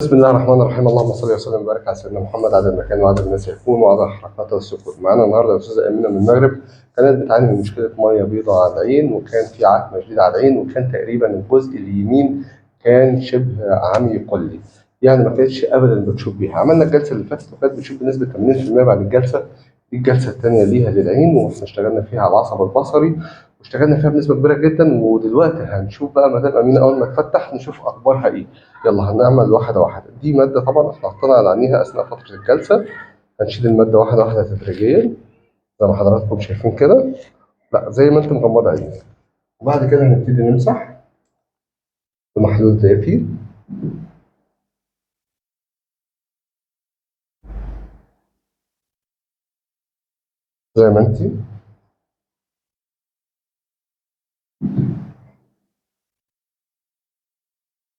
بسم الله الرحمن الرحيم. اللهم صل وسلم وبارك على سيدنا محمد، عدد المكان وعدد الناس يكون وعدد حركاته والسكون. معانا النهارده الاستاذة امينه من المغرب، كانت بتعاني من مشكلة مية بيضاء على العين، وكان في عتمة شديدة على العين، وكان تقريبا الجزء اليمين كان شبه عمي كلي، يعني ما كانتش ابدا بتشوف بيها. عملنا الجلسة اللي فاتت وكانت بتشوف بنسبة 80% بعد الجلسة. دي الجلسة الثانية ليها للعين، واحنا اشتغلنا فيها على العصب البصري واشتغلنا فيها بنسبة كبيرة جدا. ودلوقتي هنشوف بقى مدام امينه اول ما تفتح نشوف اخبارها ايه. يلا هنعمل واحدة واحدة. دي مادة طبعا احنا حطيناها على عينيها اثناء فترة الجلسة. هنشيل المادة واحدة واحدة تدريجيا زي ما حضراتكم شايفين كده، لا زي ما انت مغمضه عينيك. وبعد كده هنبتدي نمسح بمحلول دافي. زي ما انت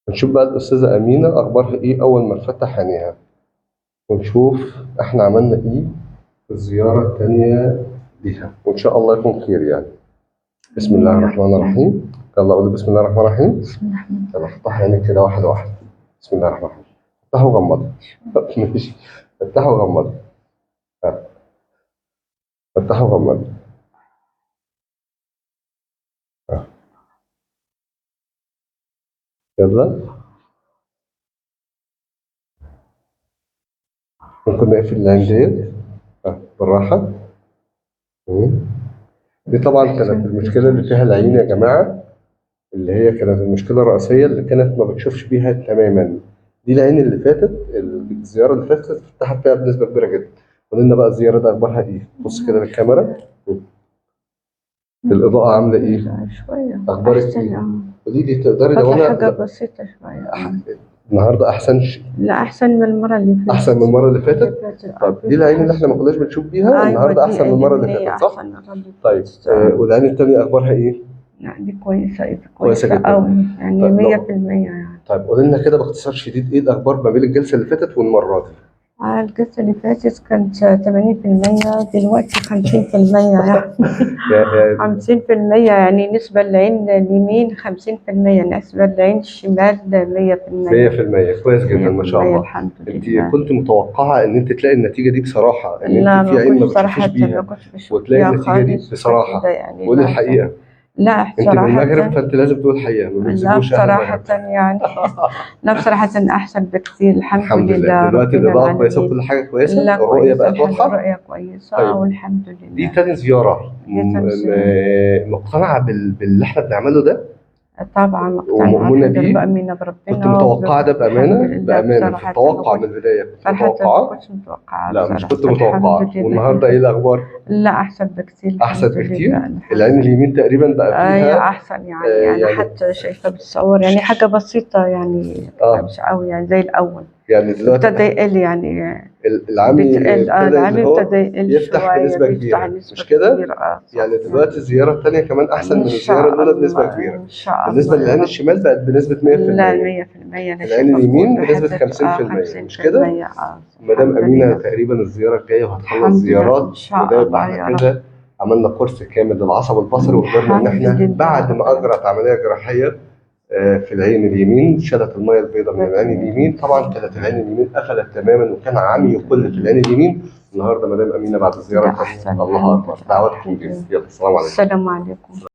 نشوف بقى الأستاذة أمينة أخبارها إيه أول ما تفتح عينيها، ونشوف إحنا عملنا إيه في الزيارة التانية ليها، وإن شاء الله يكون خير يعني. بسم الله الرحمن الرحيم. يلا قولي بسم الله الرحمن الرحيم. بسم الله الرحمن يلا افتحي عينيك كده واحدة واحدة. بسم الله الرحمن الرحيم. افتحي وغمضي. ماشي، افتحي وغمضي. افتحي وغمضي. يلا ممكن نقفل العين ديت بالراحة. دي طبعا كانت المشكلة اللي فيها العين يا جماعة، اللي هي كانت المشكلة الرئيسية اللي كانت ما بتشوفش بيها تماما. دي العين اللي فاتت، الزيارة اللي فاتت فتحت فيها بنسبة كبيرة جدا. قولنا بقى الزيارة دي أخبارها إيه؟ بص كده للكاميرا، الإضاءة عاملة إيه؟ شوية أخبارك إيه؟ قولي لي تقدري لو أنا حاجة بسيطة شوية النهارده أحسن لا أحسن من المرة اللي فاتت. أحسن من المرة اللي فاتت؟ طب دي العين اللي إحنا ما كناش بنشوف بيها. أيوة النهارده أحسن من المرة اللي فاتت، صح؟ طيب والعين الثانية أخبارها إيه؟ لا دي كويسة، كويسة قوي يعني 100% يعني. طيب قولي لنا كده باختصار شديد إيه الأخبار ما بين الجلسة اللي فاتت والمرة دي؟ الجلسة اللي فاتت كانت 80%، دلوقتي 50% يعني. 50% يعني نسبة للعين اليمين 50%، نسبة للعين الشمال 100%. 100% كويس جدا ما شاء الله. الحمد لله. انت كنت متوقعة ان انت تلاقي النتيجة دي بصراحة؟ ان انت في عين ما بتشوفيش بيها وتلاقي النتيجة دي بصراحة يعني. قولي الحقيقة. لا انت من المغرب فانت لازم تقول الحقيقة، ما بتسيبوش. لا بصراحة يعني لا بصراحة احسن بكثير الحمد لله. دلوقتي الاضاءة كويسة وكل حاجة كويسة، الرؤية بقت واضحة. الرؤية كويسة. طيب. والحمد لله. دي تاني زيارة. مقتنعة باللي احنا بنعمله ده؟ طبعا مقتنعة ومؤمنة بيه. مؤمنة بربنا. كنت متوقعه ده بامانه؟ بامانه في التوقع من البداية كنت متوقعه؟ كنت متوقعه. لا مش كنت متوقعه. والنهارده ايه الاخبار؟ لا احسن بكثير. احسن بكثير. العين اليمين تقريبا بقى فيها احسن يعني. يعني حتى شايفه بالصور يعني حاجة بسيطة يعني مش قوي يعني زي الاول يعني. دلوقتي ابتدى يقل يعني العمي ابتدى يقل يفتح بنسبة كبيرة، مش كده؟ يعني دلوقتي الزيارة الثانية كمان احسن من الزيارة الاولى بنسبة كبيرة. ان شاء الله. بالنسبة للعين الشمال بقت بنسبة 100%. لا 100%. العين اليمين بنسبة 50%، مش كده؟ مدام امينه تقريبا الزيارة الجاية وهتخلص زيارات، وده يبقى احنا كده عملنا كورس كامل للعصب البصري، وقدرنا ان احنا بعد ما اجرت عملية جراحية في العين اليمين، شالت المية البيضاء من العين اليمين. طبعا كانت العين اليمين قفلت تماما وكان عمي كل في العين اليمين. النهارده مدام امينه بعد الزيارة الله اكبر. دعواتكم لي. يلا السلام عليكم. السلام عليكم.